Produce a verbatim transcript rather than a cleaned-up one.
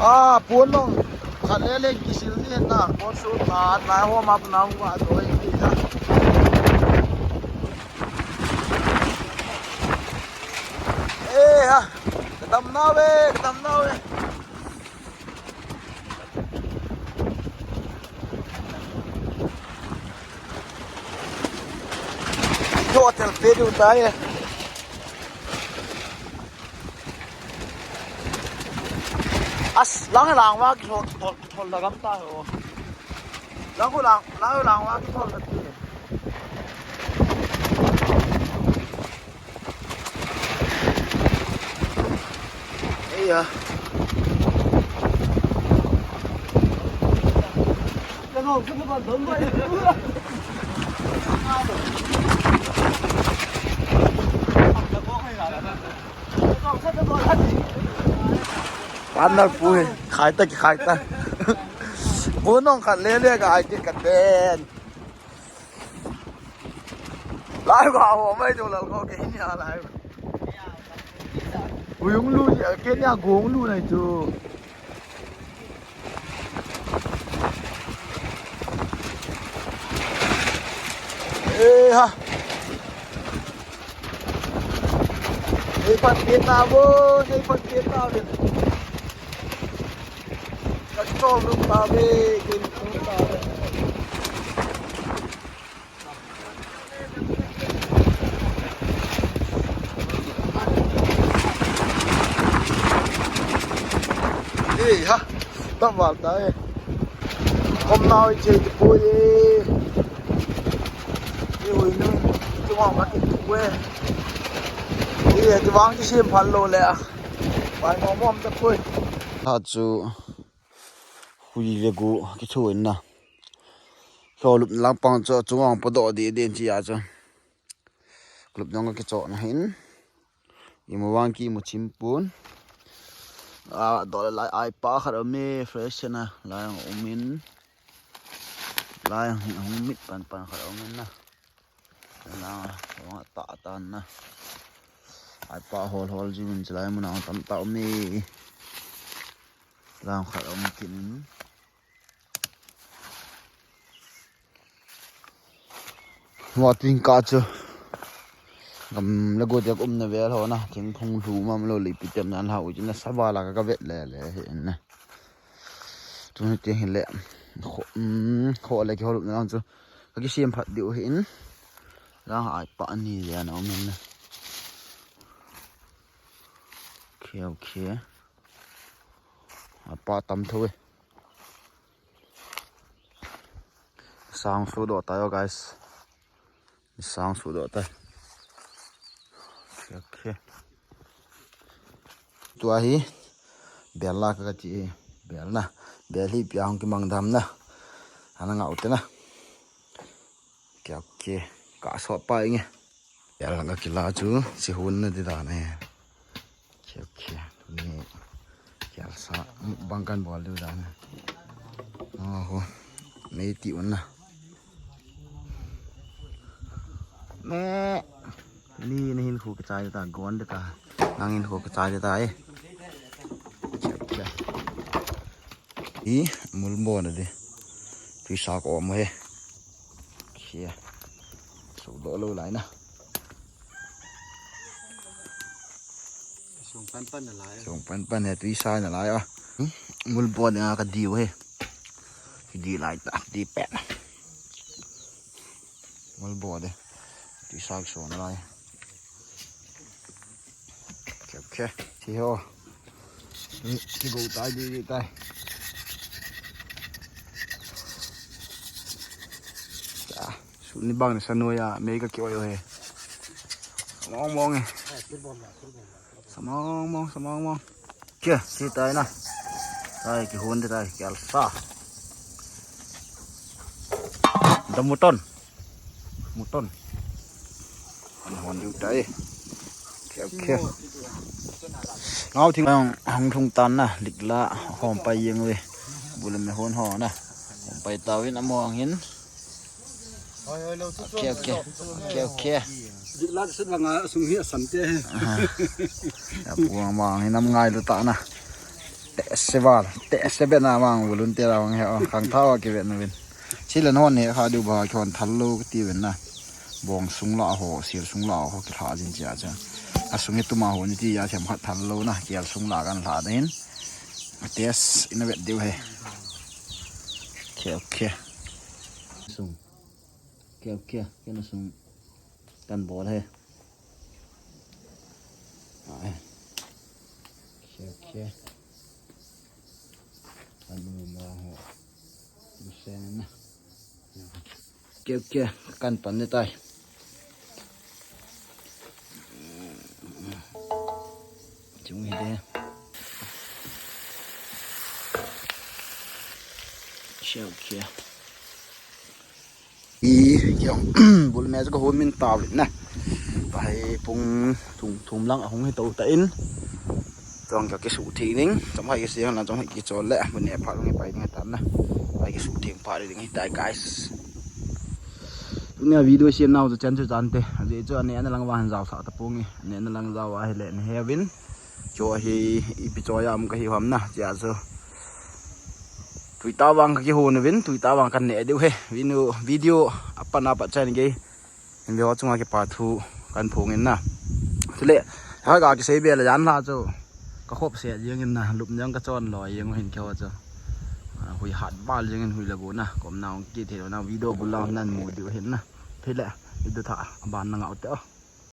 Ah, pon nong khat le le kisil ni na, pon su na, na ho ma na wa do e ni ha. Eh ha, kadam na ve, kadam na ve. Hotel pe du ta e. As, lang lang wa ki thol, thol, thol da gam ta ho. Lang ko lang, lang lang wa ki thol da ti. Eya. Partner pu hi, khai ta ki khai ta. Pon nong khat le le ka ai ti ka ten. Lai ka ho mai jo lal ko ke ni a lai. Uyung lu, ke ni a gong lu nai tu. Eh ha. Ei, pat pit na bo, ei, pat pit na bo. Ka chol lum ta ve, ke lum ta ve. Eh ha, tam val ta e. Kom nau i che ti poi e. E ui nu, tu ma ma ti poi e. E ti vang ti sim phal lo le a. Pai mo mom ta poi. Ha chu. Hui ve gu, kichu in na. Kholupna lang pang chu, chungang pa doh di din chi a chu. Kholupna nga kicho na hin. Imu vang ki mu chim pun. A, doh le lai ai pa khat um e, fresh na, lai ang um in. Lai ang hin, hung mit pan pan khat um in na. Na, hung ta ta na. Ai pa hol hol ji min chilai mun ang tam ta um e. Lang khat um kin. Wa ting ka chu. Gam le go tia um na vel ho na. Thingphung lhu mam lo le pi tem nan ha u chu na sa ba la ka vet le le he na. Tu ni ti hi le. Kho, um, kho le ki ho lu na lang chu. Ka ki siam phat diu hi in. Lang ai pa ni le na um in na. Okay, okay. Ai pa tam tho e. Sang su doh tai o, guys. Sang su doh tai. Okay, okay. Tua hi bel la ka chi bel na. Bel hi pia hong ki mang dam na. Ana ngau te na. Okay, okay. Ka sot pa inge. Bel la ka kila chu si hun na di da ne. Okay, okay. Tuni kial sa bang kan bol diu dan. Oh, ho. Nei ti un na. Me. Ni na hin khu ka chai ta, gon de ta. Nang hin khu ka chai ta e. Okay, okay. Hi, mul mo na de. Tui sa ko mo he. Khia. Su do lo lai na. Sung pan pan na lai. Sung pan pan he tui sa na lai a. Hmm? Mul bo de nga ka diu he. Di lai ta, di pet. Mul bo de. Tui sa so na lai. Okay, okay. Si ho. Ni, si go tai, di, di tai. Sa, su ni bang ni sa no ya, mei ka ki oi he. Mong mong e. Sa mong mong, sa mong mong. Kia, si tai na. Tai ki hun tai, ki al sa. Da muton. Muton. Hon diu tai. Khia, khia. Ngau thing hong, hong thung tan na, lik la, hom pai yeng ve. Bul me hon ho na. Hom pai ta vin amo ang hin. Khia, khia. Khia, khia. Lik la sut vang a sung hi asam te. Aha. Ya pu ma ang hin am ngai lu ta na. Test val, test vet na mang volunteer a mang he o, khang thawa ke vet na vin. Sila non he kha du ba khon thal lo ti vin na. Bong sung la ho, sir sung la ho ki tha jin chia cha. A sung he tuma ho ni ti ya thiam khat thal lo na, kial sung la kan tha da hin. Test ina vet diu he. Okay, okay. Sung. Okay, okay. Kena sung. Kan bol he. Ai. Okay, okay. Kan bol ho. Sen. Okay, okay. Kan pan ni tai. Chung hi de. Okay, okay. I, kiong, bul me ka hun min tau lin na. Pai pung thum, thum lang ahung hi to ta in. Tong ka kisu thei ning, tong hai kisiang la, tong hai kichol le, mun ne pha ngi pai ning ta na. Pai kisu thei pa ding hi tai, guys. Tunia video siam nau chu chan chu chan te. Aje chu ane ana lang van jao sa ta pung i. Ane ana lang jao a hi le ne he vin. Cho hi ipi cho yam ka hi ham na. Chia chu. Tui ta vang ka kihon uvin, tui ta vang kan ne diu he. Vinu video apan apat chan ge. In video chunga kipa thu kan phong in na. Chule, ha ga kisei be la jan la chu. Ka khop se jing in na, lup jang ka chon lo jing hin kyo chu. Ah, hui hat bal jing in hui la bu na. Kom na ong ki thei lo na video bu la nan mu diu hin na. Phile, video tha ban na ngau te o.